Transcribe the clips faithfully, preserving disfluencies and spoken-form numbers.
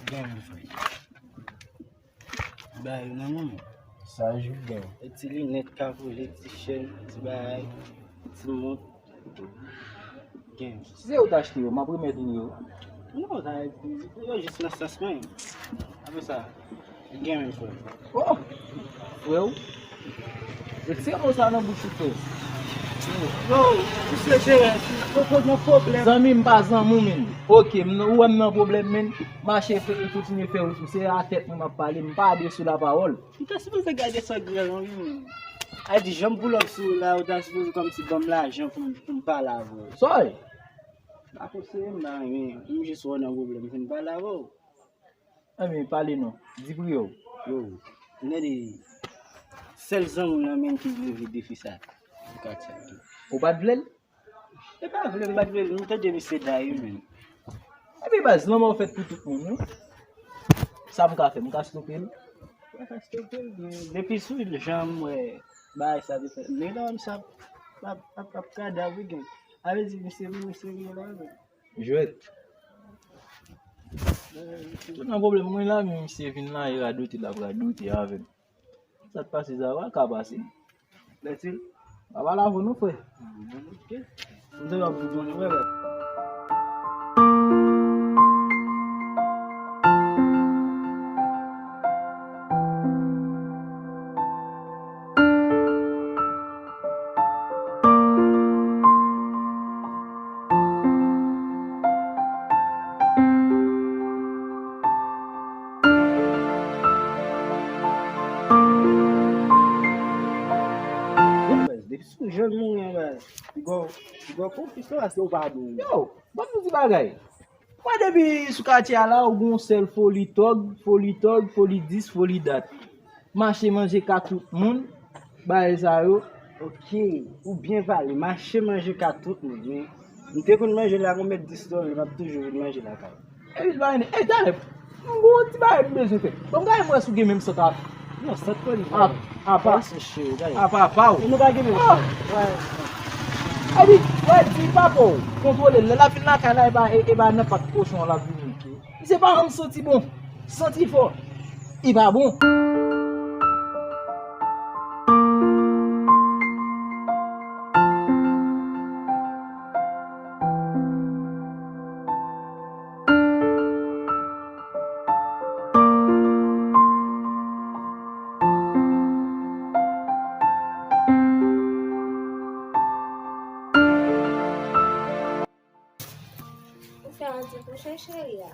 Gen, frè. Bay yo nan men mwen. Sa jou gen. E ti linèt ka koule, ti chèn, ti bagay, ti mont. Gen. Si se ou t achte yo, m ap remèt ou yo. Non, sa, yo jis nan sans mwen. Apre sa, gen menm frè. Oh! Frè w? Retire mo sa nan bouch ou, frè. Yo, misye se, yo, yo nan pwoblèm. Zanmi m pa zanmi w, menn. Ok, m nan, ou wè m nan pwoblèm, menn. Mache fè, kontinye fè wout ou. Se a tèt mwen m ap pale, m pa de sou lapawòl. Ou ta sipoze gade sa w gen lan wi, menn. A di, jan m pull up sou ou la, ou ta sipoze kòmsi ban m lajan pou m, pou m pale avè w. Sa w ye? Pa konseye m nan anyen, m jis wè w nan pwoblèm, m fin pale avè w. Ebyen, pale non. Di priye w. Yo, m tande sèl zanmi w lan menm ki vle vide fi sa. Ou pa t vle l? E pa vle, m pa t vle l, m tande misye day wi menm. Epi baz, lanmò fèt pou tout moun, wi. Sa m ka fè, m ka stope l? Ou pa ka stope l, men depi sou jan m wè bagay sa te fèt. Nèg la menm sa ap, ap, ap, ap kadav wi gang. A vle di, misye vin, misye vin la menm. Jwèt. Tout nan pwoblèm mwen la, men misye vin la, e radote l ap radote avè m. Sa k pase sa va ka pase. Lètil, pa pale avè nou, frè. Ok. M te wè pou konnen, frè. Depi sou jan l mouri an, baz, piga w, piga w konfis lan, paske ou pa bon. Yo, ban m di bagay. Mwen depi sou katye a la, ou gon sèl foli tòg, foli tòg, foli dis, foli dat. Mache manje ka tout moun, bagay sa yo. Ok, ou byen pale, mache manje ka tout moun, men m te konn manje la gon mèt dis dòlè, m ap toujou vin manje lakay ou. Epi l pa vini. Ey, talè, m gon ti bagay m bezwen fè. Bon, m gade m wè si w gen menm sant a. Non, sant koli. A, apa. Apa pa w. Nou pa gen menm sant. Epi, wè, di papa w kontwole l. Lè l ap vin lakay la, e pa, e, e pa nan pat kochon an l ap vini. Misye pa janm santi bon. Santi fò. Li pa bon. Ou fè yon ti kouche, cheri a?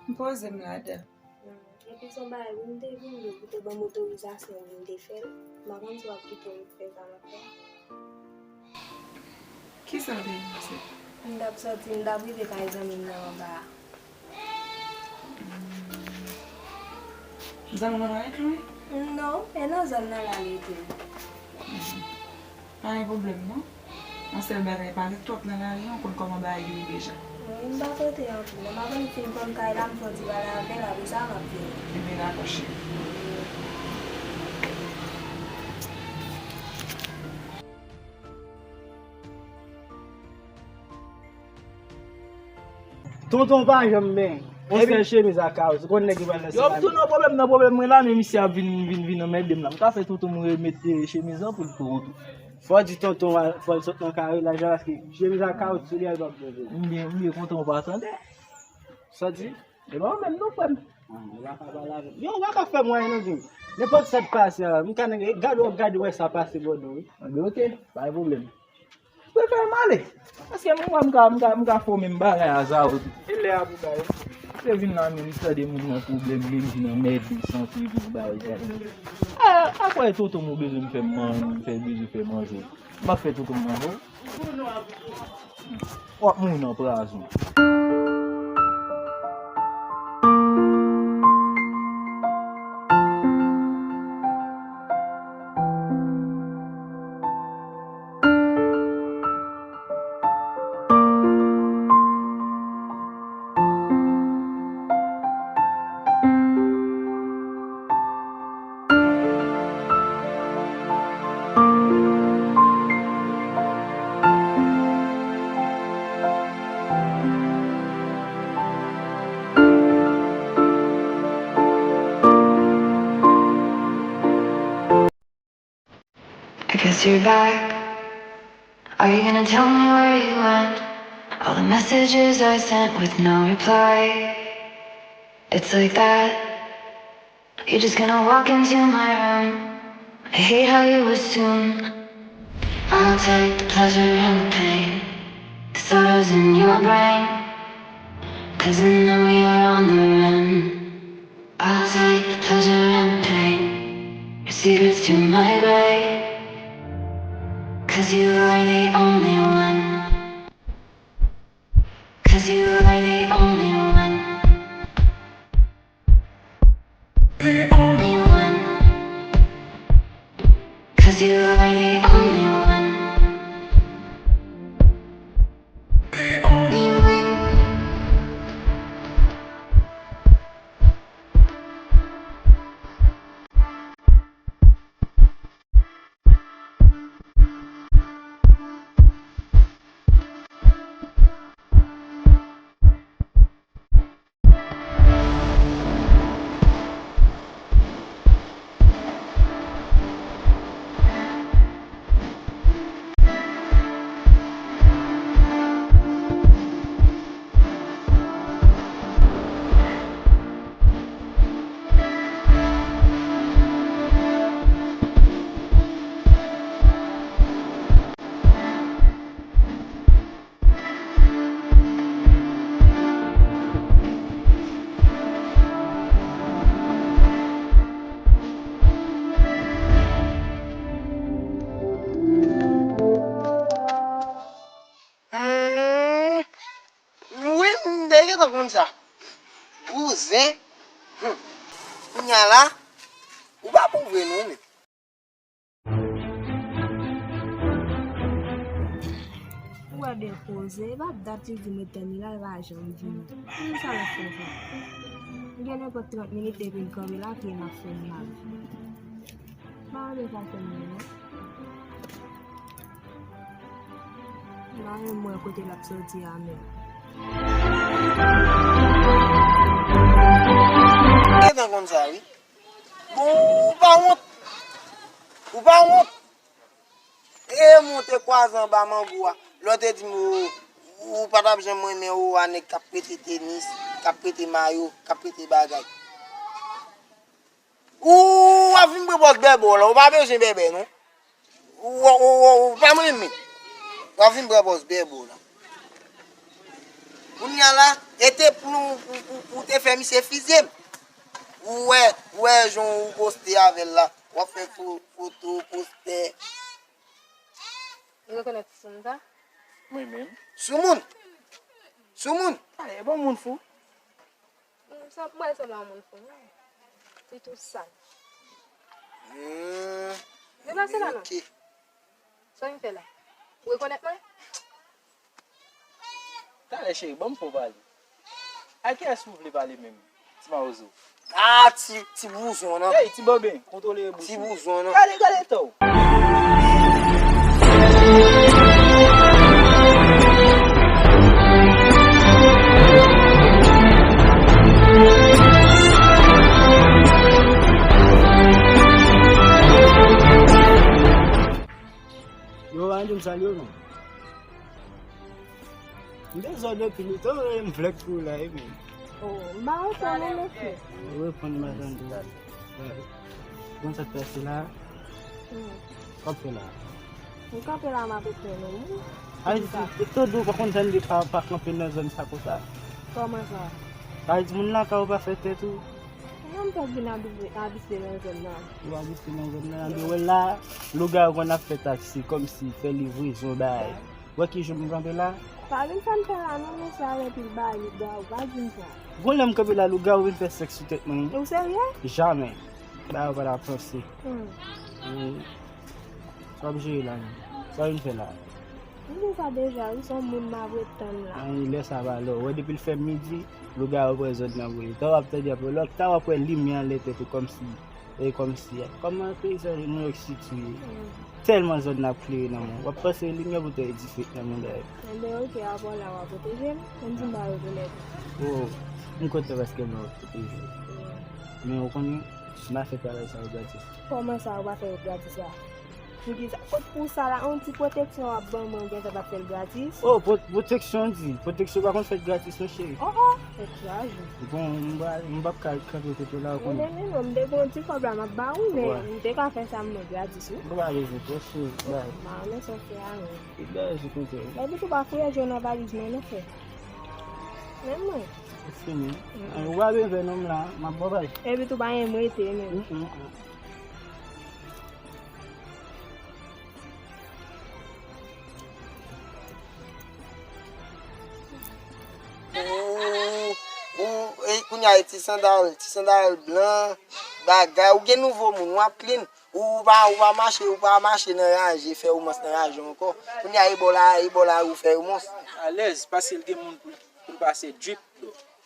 M poze m ladan. Hmm, epi se yon bagay wi m te vin di w pou te ban m otorizasyon pou m te fè l. M pa konn si w ap kite m fè sa m ap fè a. Kisa w te vin di? M t ap sòti, m t ap rive kay zanmi m nan anba a. Hmm. Zanmi w nan parèt lwen? Non, e nan zòn nan la li te. Hmm. Pa gen pwoblèm non. Yon sèl bagay, pa ret twòp nan lari an, ou konn kòman bagay yo ye deja. Wi, m pa pote anpil non. M ap annik fin pran kay la, m fè yon ti pale avè l, apre sa, m ap vini. Ebyen, dakò, cheri. Tonton pa janm men. Yon sèl chemiz ak kawòt. Ou konn nèg yo pral nan... Yo, m tounen yon pwoblèm nan pwoblèm mwen la, men misye ap vin, vin, vin anmède m la. M ka fè tonton m remèt, eh, chemiz lan pou l pran tou. Fò w di tonton a, fò l sot nan kare la, jan paske chemiz ak kawòt sou li a, li p ap bon pou li. M byen, m byen kontan w pa tande. Sa w di? E pa ou menm non, frè m. Ah, ou pa ka pale avè m. Yo, ou pa ka fè m anyen non, Jim. Nenpòt sa k pase a, m ka nan, gade w ap gade wè sa pase bò do wi. Anben, ok, pa gen pwoblèm. Prefere m ale. Paske m wè m ka, m ka, m ka fòme m bagay a Zao tou. E lè a pou bay. Se vin la menm, m tande moun nan pwoblèm, li vin anmède, santi pou bagay sa. A, a kwè tonton m ou bezwen m fè m manje, m fè bezwen fè manje. M ap fè tonton m manje. W ap mouri nan prizon. You're back. Are you gonna tell me where you went? All the messages I sent with no reply. It's like that. You're just gonna walk into my room. I hate how you assume. I'll take the pleasure and the pain. The sorrows in your brain. 'Cause I know you're on the run. I'll take the pleasure and the pain. Your secrets to my grave. 'Cause you are the only one. 'Cause you are the only one. The only one. 'Cause you are the only one. The only one. Hmm, wi, m te gentan konn sa. Bouzen. Hmm. Kounya la, ou pa bon vre non, men. Ou wè byen koze, e pa dat li di m ret tann li la, li pa janm vini. Pou sa l ap fè sa? M gen nenpòt trant minit depi l kanpe la, ki m ap fè m mal. M pa renmen fason l ye non. M pa renmen wè kote l ap soti a menm. Gentan konn sa wi. Bon, ou pa wont? Ou pa wont? E mwen te kwaze anba mango a. Lè w te di m ou, ou pa t ap janm renmen ou a nèg k ap prete tenis, k ap prete mayo, k ap prete bagay. Ou ap vin pran pòz bèbè w la, ou pa bezwen bèbè non. Ou, ou, ou, ou pa m renmen. W ap vin pran pòz bèbè w la. Kounya la, e te pou, pou, pou, pou te fè misye fizye m. Ou wè, ou wè jan ou poste avè l la. W ap fè fo-, foto, postè. Ou rekonèt timoun sa? Mwen menm. Soumoun! Soumoun! Ale, bon moun fou. Sa, mwen sanble a moun fou, non. Li tou sal. Hmm. Deplase la, non. Ok. Sa w vin fè la? Ou rekonèt mwen? Talè, cheri, ban m fè w pale. A kiyès ou vle pale menm? Ti mawozo. Ah, ti, ti bouzon, non? Hey, ti bòben, kontwole bouzon. Ti bouzon, non? Gade, gade, to. Yo, pa di m sa, yo, non. M dezòd epi nou tou, e m vlèk pou la, e men. Oh, m pa reponn ou, mesye. Ou reponn m, tande. Bon, sa k pase la? Hmm. Sa w ap fè la? M kanpe la, m ap etenn ou. Ay, di, tande, ou pa konn jan li pa, pa kanpe nan zòn sa konsa. Kòman sa? Ay, di, moun lakay ou pa fè tèt ou. Non, m pap vin abite, abite nan zòn nan. Ou abite nan zòn nan, men wè la, lougawou konn ap fè taksi, kòmsi fè livrezon, bay. Wè ki jan m kanpe la? Pa vin fè m fè la non, mesye, avè pil bagay, lougawou, pa di m sa. Gon lè m kanpe la, lougawou vin fè sèks sou tèt mwen. Ou serye? Jamè. Bagay ou pa ta panse. Hmm. Wi. Sa w ap jere la menm? Sa w vin fè la? M di sa deja, wi, se yon moun m ap ret tann la. Ay, lè sa pa lè. Ou wè depi l fè midi, lougawou pran zòn nan pou li. Tan w ap tande apre lòt, tan w ap wè limyè anlè tèt ou kòmsi E kòmsi, kòman peyi sa New York City ye? Hmm. Tèlman zòn nan ap klere nan mwen. W ap panse limyè pou tèt dife nan mwen dayè. Enben, oke, apre la, w a pwoteje m? Ann di m pa rekonèt ou. Oh, m kontan paske m wè w ap pwoteje m. Hmm. Men ou konnen, m pa fè travay sa yo gratis. Kòman sa, ou pa fè yo gratis la? Poukisa? Kot pou sa la, yon ti pwoteksyon w ap ban mwen, ou gentan p ap fè l gratis? Oh, pwot-, pwoteksyon di. Pwoteksyon pa konn fèt gratis non, cheri. Oh, oh, tèt chaje. Bon, m pa, m p ap ka kanpe kote w la, ou konnen. Men, men non, m te gen yon ti kòb la, m ap ba ou, men m te ka fè sa mwen gratis, wi. Ou pa bezwen twò, cheri, bay. M pa renmen sa w fè a, non. Epi tou pa fouye je w nan valiz mwen non, frè. Men mwen. Fini. Ou pa bezwen non, m la, m ap ba w bay. Epi tou pa gen m rete, men. Mm, mm, mm. Ou, ou, e, kounye a, e ti sandal, ti sandal blan, bagay, ou gen nouvo moun, w ap clean. Ou pa, ou pa mache, ou pa mache nan raje, fè romans nan raje ankò. Kounye a, e bò la, e bò la, ou fè romans. Alèz, paske l gen moun pou, pou l pase drip.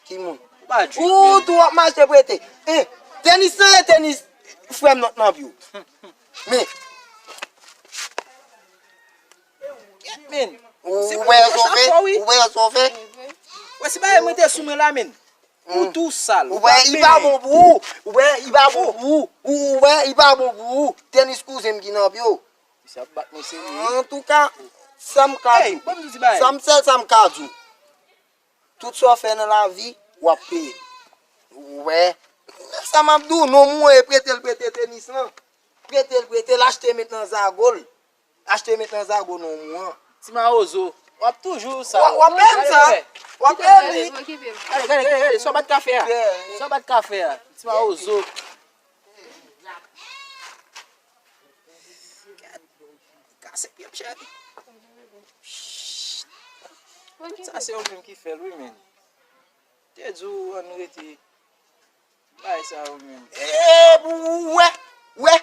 Ki moun? Ou pa drip, ou men. Tou w ap mache prete. Eh, tenis nan, e tenis frè m nan, nan pye w. Men. Kèt, men. Ou, ou wè sa w fè? Ou wè sa w fè? Wè, se bagay mwen te sou mwen la, men. Ou tou sal, ou pa bene. Ou wè, li pa bon pou ou. Ou wè, li pa bon pou ou. Ou, ou wè, li pa bon pou ou. Tenis kouzen m ki nan pye w. Misye ap bat mwen serye. Antouka, sa m ka di w. Hey, ban m di w ti bagay. Sa m sèl, sa m ka di w. Tout sa w fè nan lavi, w ap peye. Ou wè. Sa m ap di w, non, mwen prete l, prete tenis lan. Prete l, prete l, achte met nan zago l. Achte met nan zago non mwen. Ti mawozo, w ap toujou sa. W ap peye m sa. W ap peye m li. Gade, gade, gade, gade, sa w bat kafe a. Sa w bat kafe a. Ti mawozo. Kase pye m, cheri. Tout sa se ou menm ki fè l, wi, men. Te di w ann rete. Bay sa ou menm. E, ou wè, wè.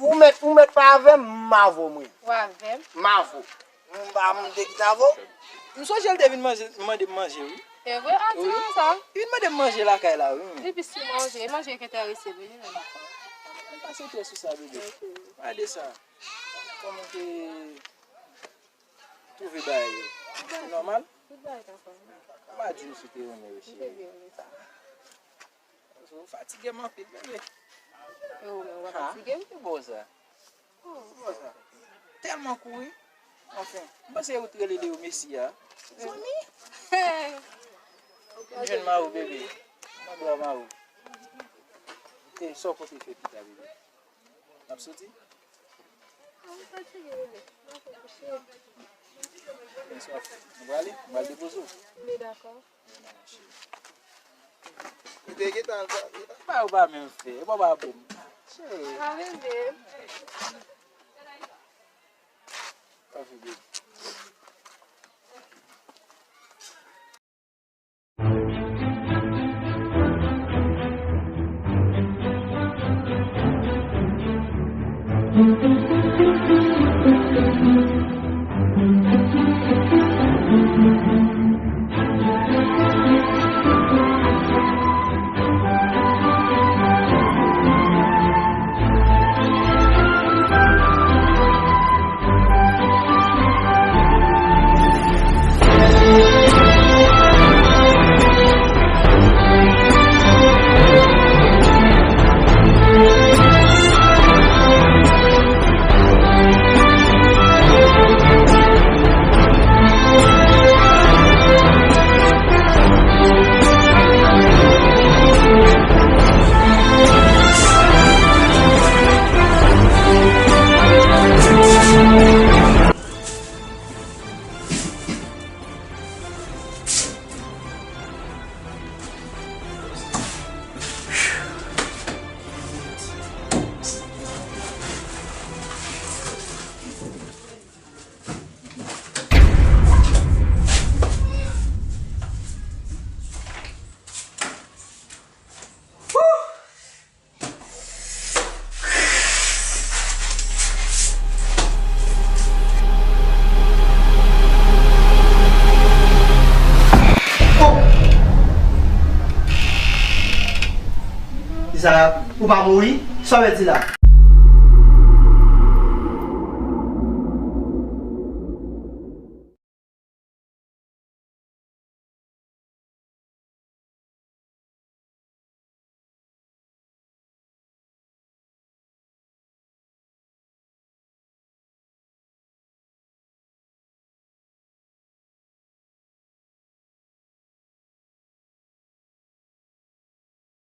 Ou mèt, ou mèt pa avè m, m avè w mwen. Ou avè m? M avè w. M pa m te kite avè w. M sonje l te vin manje, mande m manje, wi. E vre? A, di mwen sa. Li vin mande m manje lakay la, wi, men. Li plis ki manje, manje ki enterese l, wi, li menm. M pa sete sou sa, bebe. Gade sa. Kòman ke Twouve bagay yo. Se nòmal? Tout bagay ka fè. Ou pa di m si w te renmen yo, cheri. M te byen renmen sa. Ou fatige m anpil, bebe. E ou menm, ou pa fatige m? Ki bò sa? Ki bò sa? Tèlman kouri. Anfen, m panse ou t rele Leo Messi a. Zanmi! M jwenn Mawou, bebe. Mande a Mawou. E sa w konte fè pita, bebe? N ap soti? Mwen fatige, bebe. Mwen fè kouche. Bonswa. Nou prale? Nou pral depoze w? Wi, dakò. Ou te gentan al sa? Ba ou pa menm fè. E pa ba bon. Cheri. A, bebe. Pa fè bebe. Kisa? Ou pa mouri? Sa w vle di la?